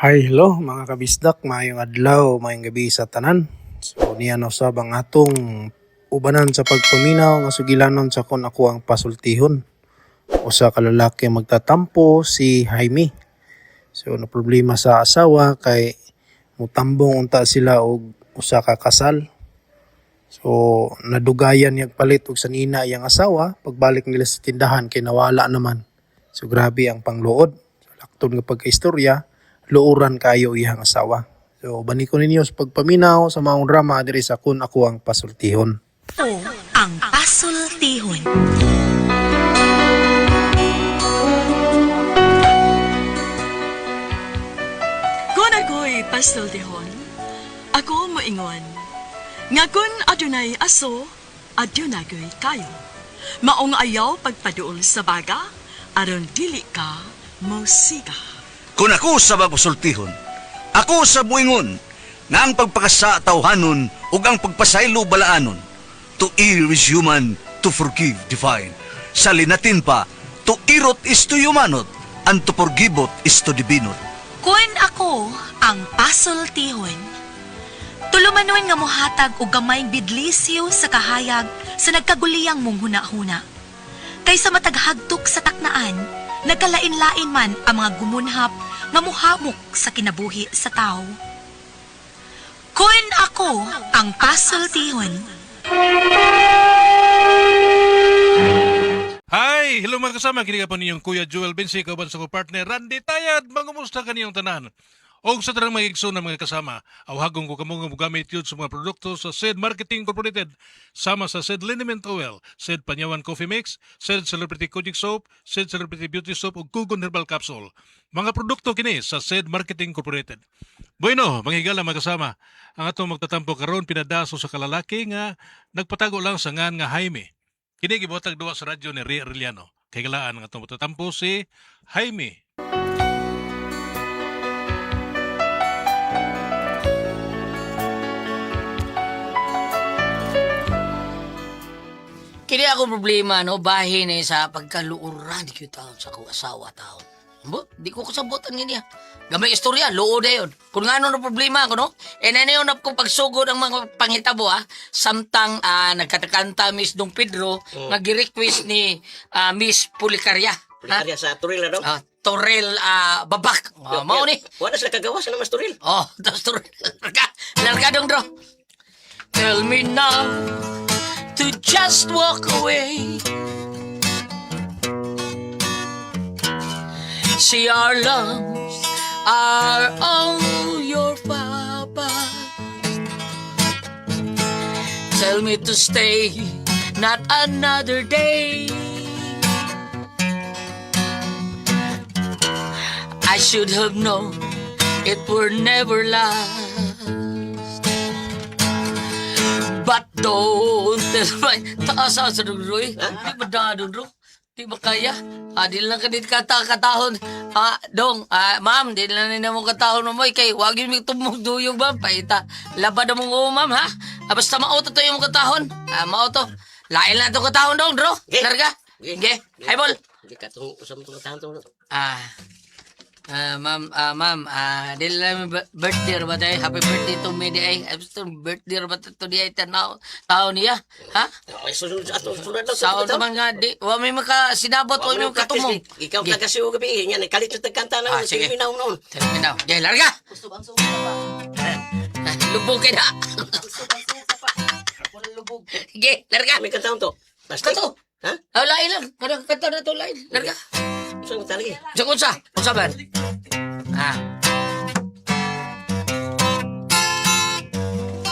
Hi, hello mga kabisdak, maayong adlaw, maayong gabi sa tanan. So niya na usab ang atong ubanan sa pagpaminaw nga sugilanon sa kon ako ang pasultihon. Usa ka lalaki magtatampo si Jaime. So na problema sa asawa kay mutambong unta sila og usa ka kasal. So nadugayan niya palit og sanina iyang asawa, pagbalik nila sa tindahan kay nawala naman. So grabe ang pangluod. So, laktod nga pagkaistorya, luoran kayo iyang asawa. So bani ko ninyo sa pagpaminaw sa maong drama diri sa kun ako ang pasultihon. O ang pasultihon. Kung ako'y pasultihon, ako moingon. Nga kun adunay aso, adunay ko'y kayo. Maong ayaw pagpaduol sa baga, aron dili ka mosiga. Kung ako sa magusultihon, ako sa buingon, nga ang pagpakasa tawhanon ug ang pagpasaylo balaanon. To err is human, to forgive divine. Sa linatin pa, to irot is to humanot, and to forgiveot is to divinot. Kun ako ang pasultihon. Tulumanon nga mohatag og gamayng bidlisyo sa kahayag sa nagkaguliyang mong huna-huna. Kaysa mataghagtok sa taknaan, nagkalain-lain man ang mga gumunhap nga muhamok sa kinabuhi sa tao. Kun ako ang pasultihon. Hi! Hello mga kasama, kini ka po ninyong Kuya Joel Vinci, kauban sa ko partner Randy Tayad. Mangumusta kaniyong tanan? Og sa tanang mga igsoon na mga kasama, awhagong ko kamo nga mogamit yun sa mga produkto sa SED Marketing Incorporated, sama sa SED Liniment Oil, SED Panyawan Coffee Mix, SED Celebrity Kojic Soap, SED Celebrity Beauty Soap ug Kugon Herbal Capsule. Mga produkto kini sa SED Marketing Incorporated. Bueno, mga higala mga kasama, ang atong magtatampo karon pinadaso sa kalalaki nga nagpatago lang sa ngan nga Jaime. Kini gibuhatag duwa sa radyo ni Ria Arellano. Kay galaan nga atong magtatampo si Jaime. Kini ako problema no bahin eh sa pagkaluoran gyud taon sa akong asawa taon. Bo, di ko kasabotan niya. Gamay istorya, luod na yun. Kung nga na problema ako, no? E na yun ako pagsugod ang mga panghitabo, ah. Samtang nagkatakanta Miss Dong Pedro, nag-request ni Miss Pulicaria. Pulikarya sa Turil na daw. Ah, Torel Babak. Ah, mao ni. Wala sila kagawa sa naman Turil. Oh, tas Torel. Larga, larga dong, dro. Tell me now to just walk away. See our loves are all your papa. Tell me to stay, not another day. I should have known it were never last. But don't tell my... Taas sa dungro eh. Di ba da dungro? Di ba kaya? Ah, di lang ka dit kata katahon. Ah, dong, ah, ma'am, di lang nina mo katahon mo kay wag yun may tumog duyog ma'am. Paita, labad na mong oo, ma'am, ha? Ah, basta mauto to yung katahon. Ah, mauto. Lain lang to katahon dong, dro. Ge. Larga. Ge. Ge. Highball. Hindi ka itong usap itong katahan to. Ah. Ah, ma'am, ah, ma'am, ah, di lang birthday ra ba tayo? Happy birthday to me di ay. Ay, basta birthday ra ba to di ay tanaw tao niya? Ha? Okay, sunod sa atong sunod na. Saon naman nga di wa may maka sinabot wa may makatumong. Ikaw Ge. ka kasi og gabi. Yan, kalit na tagkanta na. Ah, sige. Sige. Noon. Tell me now. Ge, larga. Ah, lubog kay na. Ge, larga. May kantahon to. Plastic. Kato. Ha? Ah, lain lang. Kanang kanta na to lain. Larga. Saan ka talaga? Sa unsa? Unsa man? Ah.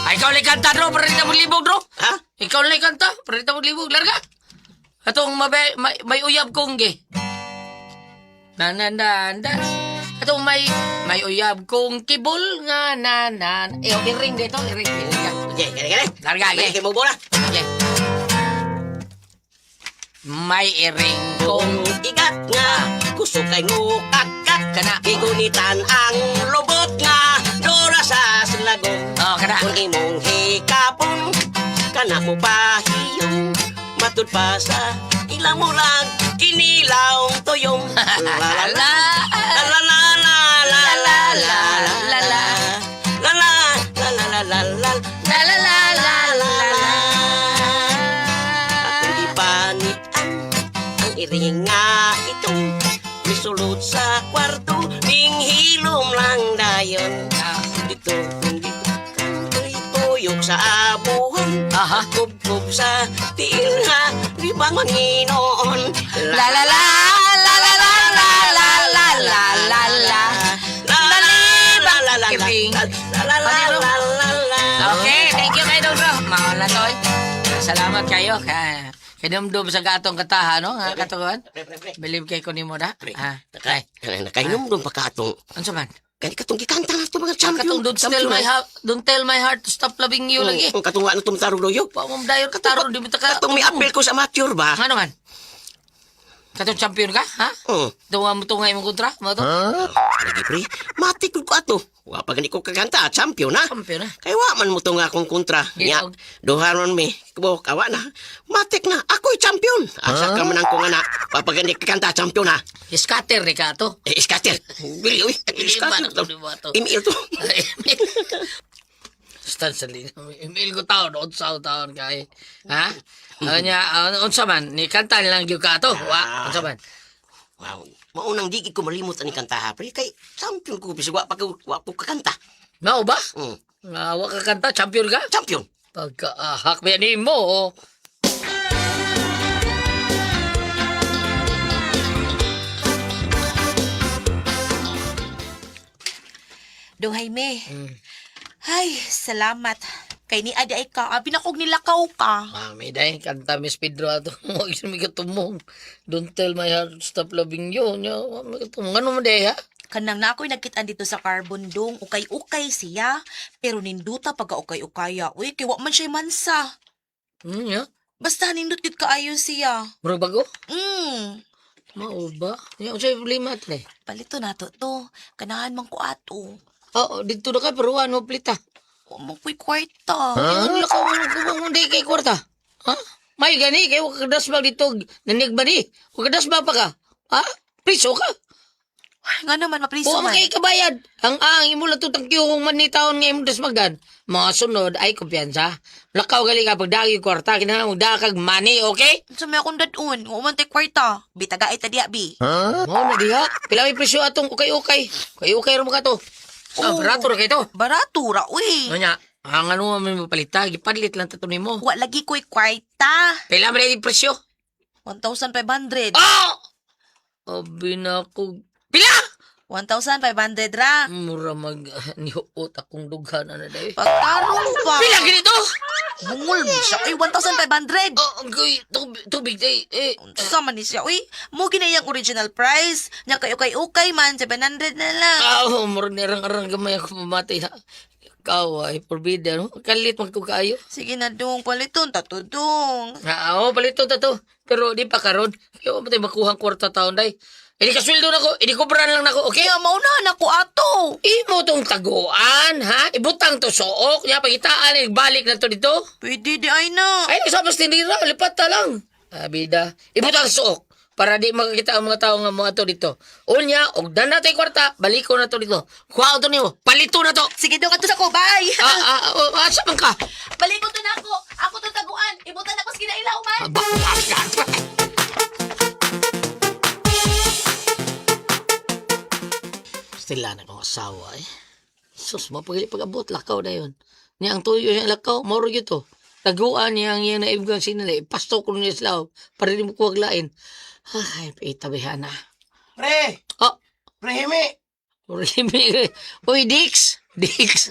Ay, ikaw lang kanta, bro. Para mo libog, bro. Ha? Ikaw lang kanta. Para mo libog. Larga. Atong mabe, may uyab kong ge. Na na na na. Atong may uyab kong kibol nga na na. Eh, iring dito, iring. Larga. Okay, gani gani. Larga, ge. May mo bola. Ge. May iring kong Igat nga, kusog kay ngukakat. Kana. Gigunitan ang lobot nga, dora sa slagong. Oh, kana. Kung imong hikapon, kana mo pahiyong. Matud pa sa ilang murag, kinilaw tuyong. La la la, la la la la la la la Pagsulod sa kwarto, ning hilom lang dayon. Dito, dito, kanto'y tuyok sa abuhan. Aha. Kubkub sa tiil ha, di ba manginoon? La la la la la la la la la la la la. La la la la la Kiping. la la la la la la. Okay, thank you kayo, bro. Mauna to. Eh. Salamat kayo. Kinumdum sa gatong kataha, no? Nga katuan. Pre, pre, pre. Believe kay ko nimo na. Pre. Ah, ay. Nakainom doon pa ka atong Unsa man? Kani katong gikanta na itong mga champion. Katong don't tell my heart, don't tell my heart to stop loving you lagi. Ang katong ano itong tarong loyo. Pa mo dayon ka taron di mo ta ka. Katong may apel ko sa amateur ba? Ano man? Katong champion ka, ha? Oh. Tunga mo tungay mo kontra, mo to? Lagi pre, mati ko ato. Wa pa gani ko kaganta, champion na. Champion na. Kay wa man mo tong akong kontra. Nya, Gitog. duha ron mi. Kubo kawa na. Matik na, ako'y champion. Asa ka man ang kong anak. Wa pa gani kaganta, champion na. Scatter ni ka to. Eh, scatter. Bili, uy. Iliman Scatter. ako ni mo ato. Email to. Stan sa lina. Email ko taon, unsa taon kay. Ha? Ano niya, unsa man, ni kanta lang gyud ka to. Wa, unsa man. Wow. Maunang di gid ko malimot ani kanta ha, pre. Kay champion ko bisag wa pa ko wa ko kakanta. Mao ba? Mm. Nga wa ka kanta, champion ka? Champion. Pagkaahak ba ni mo? Oh. Dong Jaime. Ay, salamat. Kay ni Adi ay ka, abi na kog nilakaw ka. Mami day, kanta Miss Pedro ato. Huwag siya may katumong. Don't tell my heart to stop loving you. Nya, wa may katumong. Ano mo day ha? Kanang na ako'y nagkitaan dito sa carbon dong, ukay-ukay siya. Pero ninduta pagka ukay-ukaya. Uy, kay wa man siya mansa. Ya. Basta nindot gid kaayo siya. Murag bago? Mao ba? Nya, unsay problema ate day? Palito na to to. Kanahan man ko ato. Oo, dito na ka, pero ano mo plita? Wa man ko'y kwarta. Huh? Ano ka mo kung di kay kwarta? Ha? May gani, kay wa kadasbag dito, nanig ba ni? Wa kadasbag pa ka? Ha? Priso ka? Ay, nga naman, mapriso Wa man man. kay kabayad. Ang imo lang tutang kung man ni taon nga imo dasmagan. Mga sunod ay kumpiyansa. Lakaw gali ka pagdagi kwarta kinahanglan mo kag money, okay? Sa may akong dadun, wa man tay kwarta. Bitaga ay tadiya, bi. Mao na diha. Pila may presyo atong ukay-ukay. Ukay-ukay ra mo ka to. Ah, Oo. barato ra kay to. Barato ra, uy. Ano nya? Ang ano man mapalita, gipadlit lang tato nimo. Wa lagi ko'y kwarta. Pila man ang presyo? 1,500. Ah! Abi na ko. Pila! 1,500 ra. Mura mag nihuot akong dughan ana day. Pagtarong ba? Pila ganito? Bungol mo siya. Uy, 1,500. Oh, goy, tubig, tubig day. Eh, Unsa man ni siya. Uy, mo ginayang original price. Nya kay ukay-ukay man, 700 na lang. ah, mura nirang-arang gamay ako mamatay na. Ikaw ay forbidden. No? Kalit man ko kaayo. Sige na dong, paliton, tato dong. Ah, oh, palito ta to. Pero di pa karon. Kaya mo tayo makuha ang kwarta taon day. Hindi ka sweldo na ko, hindi ko brand lang nako, okay? Kaya mauna na ko ato. Imo tong taguan, ha? Ibutang to suok, niya pagitaan, balik na to dito. Pwede di ay na. Ay, sa mas tindira, lipat ta lang. Ah, bida. Ibutang suok para di makakita ang mga tao nga mga to dito. Unya, og dan na tayo kwarta, baliko na to dito. Kuha to nimo, palito na to. Sige dong, ato sa ko, bye. Ah, ah, oh, asa man ka? Baliko to na ako. Ako to taguan. Ibutan ako sa kinailaw man. Aba, ah, ah. Stila na kong asawa eh. Sus, mapagili pag-abot, lakaw na yun. Niya ang tuyo niya lakaw, mauro yun to. Taguan niya ang iyang naibgang sinali, ipasto ko niya sila, para di mo kuwag lain. Ay, itabihan na. Pre! Oh, Pre, himi! Remy, uy, Dix! Dix!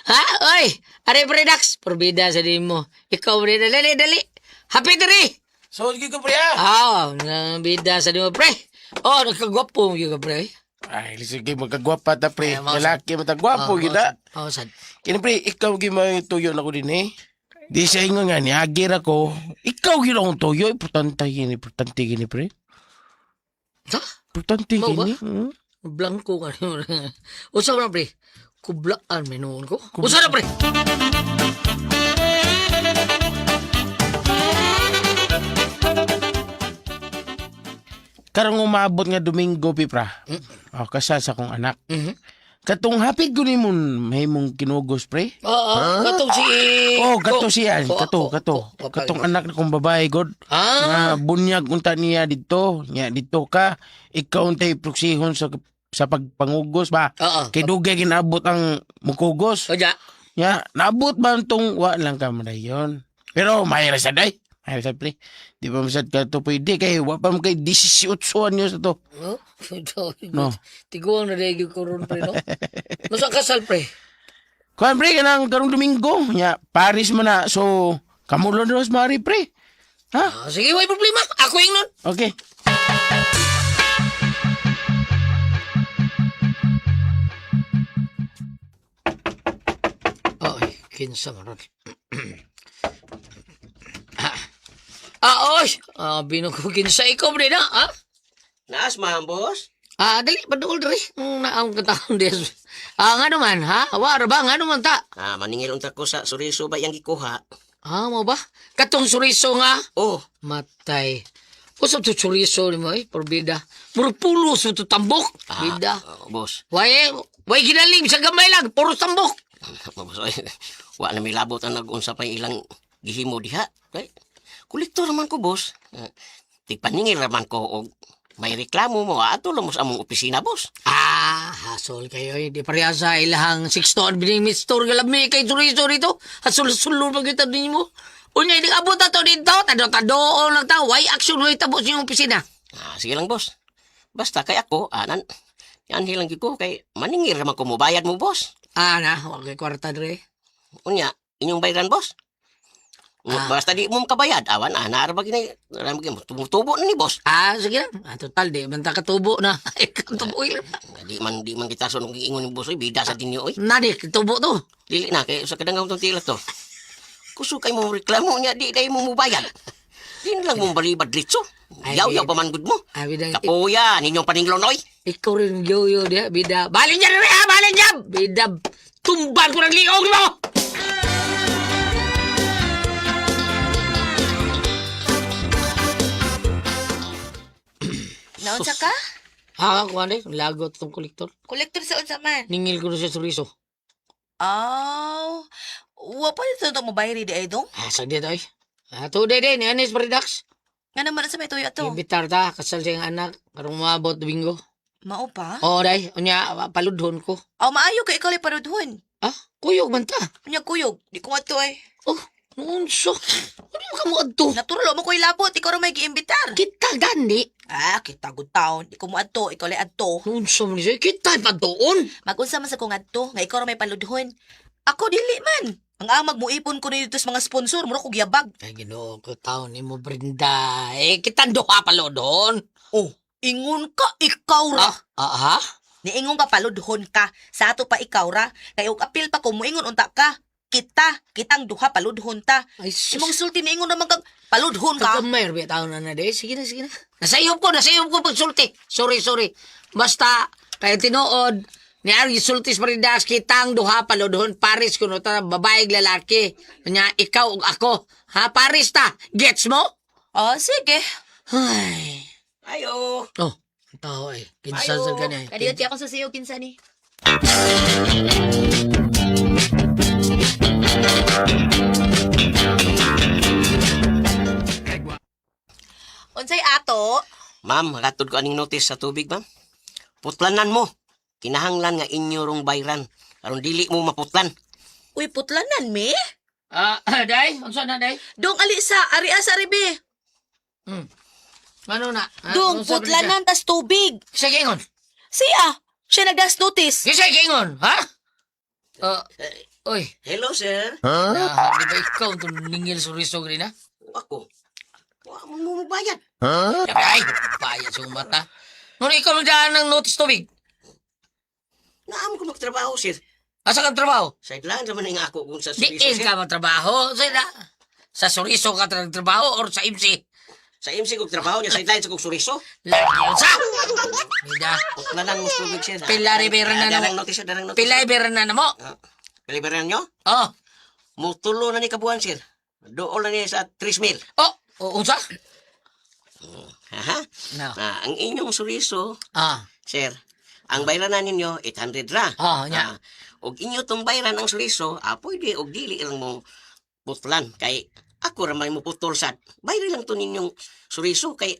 Ha? Oy! Are, pre, Dax! Probida sa din mo. Ikaw, pre, dali, dali! Happy diri! So, ko pre ah! Ah, nabida sa din mo, pre! Oh, nagkagwapo mo yun ka, pre. Ay, sige, magkagwapa ta pre. Ay, mao, Lalaki, matagwapo Oh, kita. Oh, sad. Kini pre, ikaw gyud may tuyo na ko din eh. Di sa ingon nga ni agir ako. Ikaw gyud akong tuyo, importante gini, importante gini pre. Ha? Importante Mao ba? gini. Hmm? Blanco ka rin. Usa na, pre. Kublaan may noon ko. Usa na, pre! Karong umabot nga Domingo, Pipra. Oh, kasal sa akong anak. Mhm. Katong hapit ko nimo mahimong kinugos, pre. Oo, katong si... Oh, kato siya, Ko- kato, ko- kato. ko- Katong anak na kong babae, god. Ah, Nga bunyag unta niya didto, nya didto ka, ikaw untay proksihon sa pagpangugos ba. oo. Kay dugay ginaabot ang mukugos. Oja. Nya, naabot ba tong wa lang ka madayon. Pero may ra sad ay. May ra sad pre. Di pa masad ka to pwede kay wa pa mo kay 18 anyos na to. No? No. Tiguang na dahil ko ron, pre, no? Nasa kasal, pre? Kuan pre kanang karong Domingo, nya Paris man na so kamulon ros mari pre. Ha? Ah, sige, way problema. Ako yung nun. Okay. Ay, kinsa man ron. Ah, oy! Ah, binog ko kinsa ikaw, pre, na, ah? Naas, ma'am, boss. Ah, dali, paduol diri. Naang katahon des. Ah, nga naman, ha? Wara ba? Nga naman ta? Ah, maningil unta ko sa suriso ba yang gikuha. Ah, mo ba? Katong suriso nga. Oh, Matay. Usap to chorizo ni mo, eh, porbida. Murag pulos to tambok. Bida. Oh, boss. Way, way ginaling sa gamay lang, puro tambok. Boss, oy. Wa na may labot ang nag-unsa pa yung ilang gihimo diha. Kay kolektor man ko, boss. Tigpaningil ra man ko og may reklamo mo, ato lang mo sa among opisina, boss. Ah, hasol kayo. Eh. Di pareha sa ilahang sixto bining mistor galami kay chorizo rito. Hasol-sulol pa kita din mo. Unya, hindi abot na to dito. Tado-tado lang ta. Way action, way tabo sa inyong opisina. Ah, sige lang, boss. Basta kay ako, anan, yan hilang ko kay maningil ra man ko mobayad mo, boss. Ah, na, wag kay kwarta dre. Unya, inyong bayaran, boss. Ah. Basta di mo makabayad, awan, ah, naara ba ginay, naara ba ginay, tumutubo na ni boss. Ah, sige lang. Ah, total, di man ta katubo na. Ay, katubo ilan. Di man kita sunong giingon ni boss, oy, bida sa dinyo, oy. Nadi, katubo to. Dili na, kay sa kadanggang tong tila to. Kusog kay mo reklamo niya, di dahil mo mubayad. Di na lang mo balibad litso. Ay, Yaw-yaw pa man gud mo. Ah, bida, Kapuya, ninyong paninglon, oy. ikaw rin yoyo diha, bida. Balin niya rin, ha? Balin niya! Bida, tumban ko ng liog mo! Naunsa ka? Ha, kuha na, lagot tong kolektor. Kolektor sa unsa man? Ningil ko na siya suriso. Aw, wa pa dito to mobile di ay dong. Ah, sagdi to, ay. Ah, today din, Anis Predax. Nga naman sa may tuyo ato. Ibitar ta, kasal siyang anak, karong umabot Domingo. Mao pa? Oo, day, unya, paludhon ko. Aw, maayo kay ikaw lay parudhon. Ah, kuyog man ta. Unya kuyog, di ko adto ay. Oh, noon so. Ano ka mo adto? Natural mo ko'y labot, ikaw ra may giimbitar. Kita gani. Ah, kita gud taon, di ko mo adto, ikaw lay adto. Noon so man siya, kita pa doon. Magunsa man sa kong adto, nga ikaw ra may paludhon. Ako dili man. Ang amag mo ipon ko nito sa mga sponsor, mura ko giyabag. Ay, ginoo ko taon ni mo, Brenda. Eh, kita duha paludhon. Oh, ingon ka ikaw ra. Ah, ah, ha? Niingon ka paludhon ka. Sa ato pa ikaw ra. Kay og apil pa ko moingon unta ka. Kita, kitang duha paludhon ta. Ay, sus. Imong sulti niingon naman kag paludhon ka. Kagamay, rabi taon na na, de. Sige na, sige na. Nasayop ko, nasayop ko pagsulti. Sorry, sorry. Basta, kaya tinuod, ni Argy Sultis Maridas, kitang duha paludhon, Paris kuno ta, babae lalaki. Nya, ikaw ug ako. Ha, Paris ta. Gets mo? Oh, sige. Ay. Ayo. Oh, ang tao eh. Kinsa sa gani. Kadiyot ako sa siyo kinsa ni. Unsay ato? Ma'am, hatod ko aning notice sa tubig, ma'am. Putlanan mo. Kinahanglan nga inyo rong bayran. Aron dili mo maputlan. Uy, putlanan mi. Ah, day, unsa na day? Dong ali sa ari sa ribi. Ano na? Ah, Dong unsa ba putlanan tas tubig. siya? Sige ingon. Siya, siya nagdas notice. Sige ingon, ha? Ah, oy. Hello, sir. Huh? Nah, di ba ikaw itong ningil suriso gani na? Ako. Wa mo mo bayad. Ay, bayad sa mata. Nung ikaw nang daan ng notice tubig, Naam ko magtrabaho, sir. asa kang trabaho? Sideline naman nga ako kung sa Diin suriso, sir. ka magtrabaho. Sa, sa suriso ka trabaho or sa MC? Sa MC kong trabaho niya, sideline sa kong suriso. Lagi yun sa! Bida. Putlanan mo sa tubig, sir. Pila ribera na Darang namo. notice, sir. Darang notice. Pila ibera na namo. Ah, Pila ibera nyo? Oh. Mutulo na ni kabuan, sir. Dool na niya sa 3 mil. Oh, oh, unsa? Ha? No. Ah, ang inyong suriso, Ah. sir, Ang bayran na ninyo 800 ra. Ah, nya. Ah, og inyo tong bayran ang suriso, ah, pwede og dili lang mo putlan kay ako ra may mo putol sad. Bayri lang to ninyong suriso kay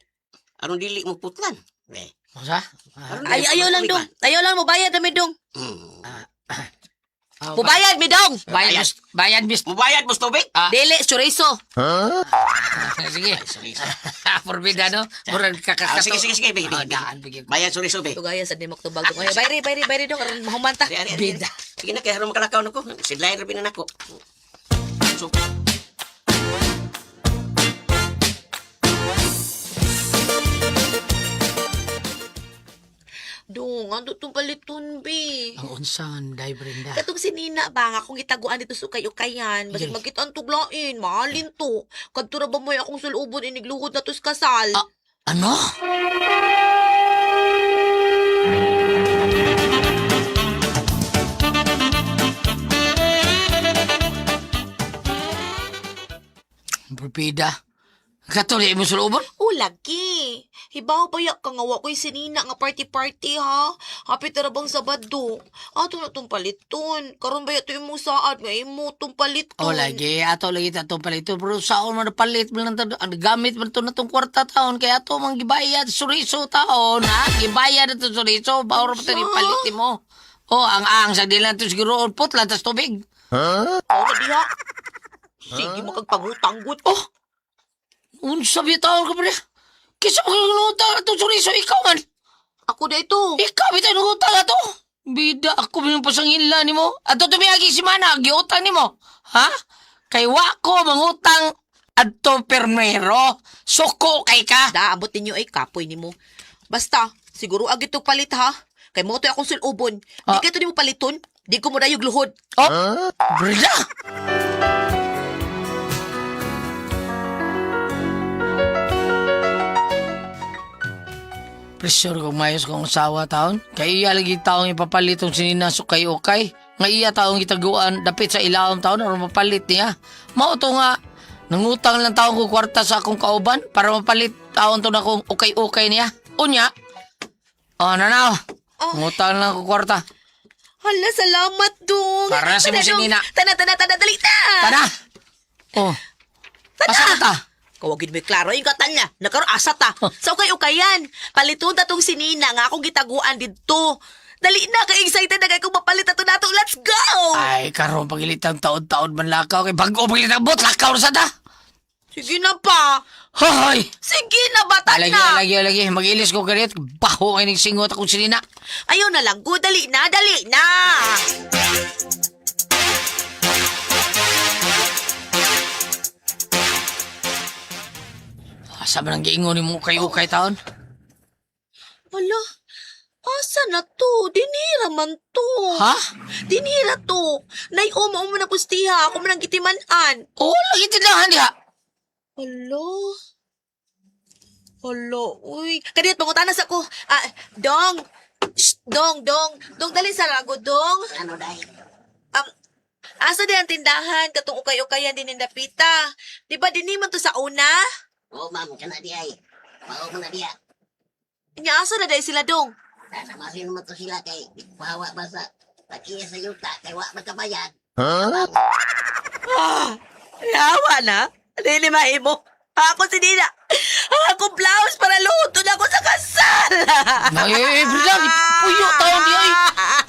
aron dili mo putlan. Eh, Unsa? aron Ay, dili ayaw mo lang putlan. dong. Ayaw lang, mubayad na mi dong. Hmm. Ah, Mubayad mi dong. Bayad, bis, bayad, bis. Mubayad mo sa tubig? Ah. Dili, chorizo. Sige. Ay, suriso. Forbida, no? Murag Ah, kakakato. sige, sige, sige, be, be, Ah, be. daan, bigyan ko. Bayad suriso, be. Tugaya sa dimok tubag dong. Ay, bayri, bayri, bayri dong. Aron mahumanta. Ari, ari, ari, ari. Bida. Sige na, kaya harong makalakaw na ko. Sidlayan rin na nako. So, Dong, ando tong paliton, be. Ang unsan, day Brenda. Katong si Nina ba nga kung gitaguan dito sa ukay-ukayan, basig Yes. magkita ang tuglain, mahalin to. Kadto ra ba mo'y akong sulubon inigluhod na tos kasal? Ah. Ano? Brupida. Katuloy mo sa looban? O lagi. Hibaw ba yak ka nga wa ko'y sinina nga party-party ha? Hapit na ra bang Sabado? Ato na tong paliton. Karon ba to imong saad nga imo tong paliton? O lagi, ato lagi ta itong palito. Pero saon man na palit man lang ta- ang gamit man to na itong kwarta taon. Kaya ato mang gibayad, suriso taon, ha? Gibayad na ito suriso. Bawar pa ito palit mo. O, ang ang sa dilan ito siguro, putla, tas tubig. O na diha. Sige makagpangutanggot. Oh! Unsa ba taon ka pre? Kisa pa kang nangutang ato suriso, ikaw man. Ako na ito. Ikaw bitaw nangutang ato. Bida ako minong pasangila nimo. Ato tumiyagi si Mana, giutang nimo. Ha? Kay wa ko mangutang adto permero. Suko kay ka. Da, abot ninyo ay kapoy nimo. Basta, siguro agi tong palit ha. Kay mo to akong sulubon. Di Ah. kay to nimo paliton. Di ko mo dayog luhod. Oh, Brenda! Pressure kung mayos kong asawa taon. Kay iya lagi taong ipapalit ang sinina so kay okay. Nga iya taong gitaguan dapit sa ilaom taon aron mapalit niya. Mao to nga nangutang lang taon ko kwarta sa akong kauban para mapalit taon to na akong ukay-ukay niya. Unya. Oh, nanaw. Oh. Ngutang lang ko kwarta. Hala, salamat dong. Para sa Tana, mo si dong. Nina. Tana, tana, tana, dali ta. Tara! Oh. Tana. Asa ka ta? Kawagin mo klaro yung katan niya. Nakaroon asa ta. Sa ukay-ukayan. Paliton ta tong sinina nga akong gitaguan didto. Dali na, kay excited na kay kung mapalit na to nato. Let's go! Ay, karon pagilitang taon-taon man lakaw kay bago pagilitang bot lakaw na sa ta. Sige na pa. Hoy! Sige na, bata Lagi, na. lagi, lagi. Mag-ilis ko ganit. Baho kay ning singot akong sinina. Ayaw na lang. Go, dali na, dali na. Asa man ang giingon nimo kay ukay taon? Wala. Asa na to? Dinira man to. Ha? Dinira to. Nay, uma uma na kustiha. Ako man ang gitimanan. Oo, lagi tindahan diha. Hala. Hala, uy. Kadiyot, pangutanas ako. Ah, dong. Shh, dong, dong. Dong, dali sa rago, dong. ano dai? Asa din ang tindahan? Katong ukay-ukayan din nindapita. Di ba dinhi man to sa una? Oh, ma'am, kana di ay. Mao man na diya. Nya asa na dahil sila, dong? Nasa masin mo to sila kay bawa ba sa pag-iya sa yuta kay wa makabayad. Ah, Yawa na. Dili mahimo. Ako si Nina. Ako blouse para luto na ako sa kasal. Ay, ay, ay, Brenda, puyo taon di ay.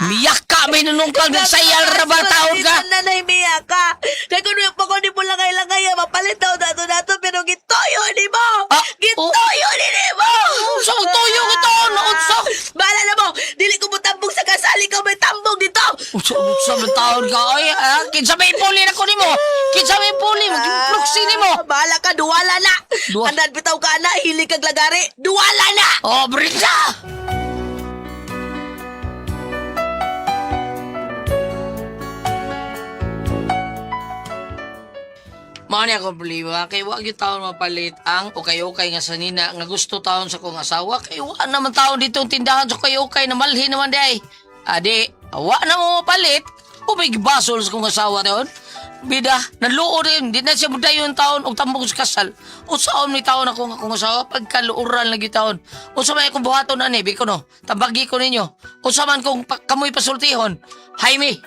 Miyak ka, may nanungkang nagsayal ra ba taon ka? Nanay, miyak ka. Kaya kung pa ko ni mo langay langay, mapalit daw nato nato, pero gitoyo ni mo! Ah, Gitoyo ni ni mo! Unsa magtuyo ka taon? Unsa? Bahala na mo! Dili ko mo tambong sa kasal, ikaw may tambong dito! Unsa unsa man taon ka? Ay, ah, kinsa may puli na ko nimo? Kinsa may puli? Mag-proxy nimo. Ah, Bahala ka, duwala na! Duwa- Andan bitaw ka na, hilig kag lagari, duwala na! Oh, Brenda! Mao ni ako problema kay wa gyud taon mapalit ang ukay-ukay nga sanina nga gusto taon sa kong asawa kay wa naman taon dito ang tindahan sa ukay-ukay na malhin naman di ay. Adi, wa na mo mapalit o may gibasol sa kong asawa taon. Bida, naluo rin. Di na siya mudayon taon og tambong sa kasal. Usaon ni taon ako nga akong asawa pagkaluoran lagi taon. Usa man akong buhaton ani, biko no. Tambagi ko ninyo. Usa man kung pa, kamoy pasultihon. Jaime.